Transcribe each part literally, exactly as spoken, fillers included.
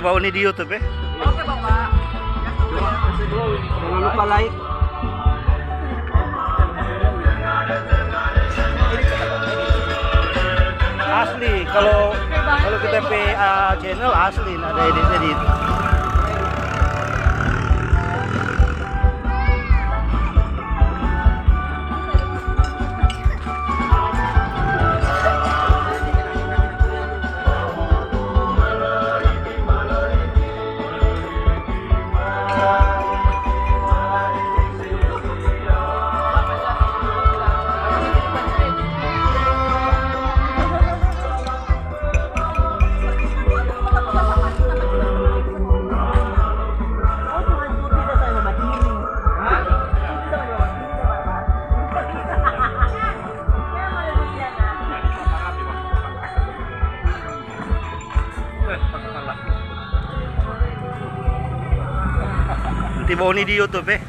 Bawa ini di YouTube, eh. Oke, Bapak. Jangan lupa like. Asli, kalau, kalau kita pe, ah, channel asli, nggak ada edit-edit. Nanti bawa ini di YouTube, eh.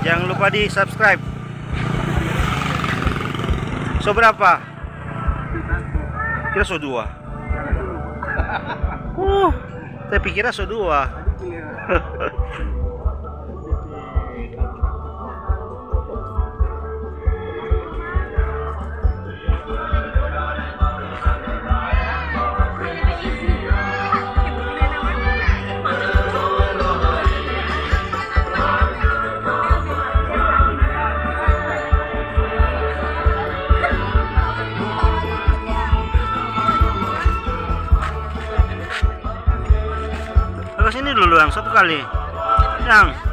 Jangan lupa di subscribe. So berapa? Kira so dua. Uh, saya pikirnya so dua. Ke sini dulu, yang satu kali. Yang.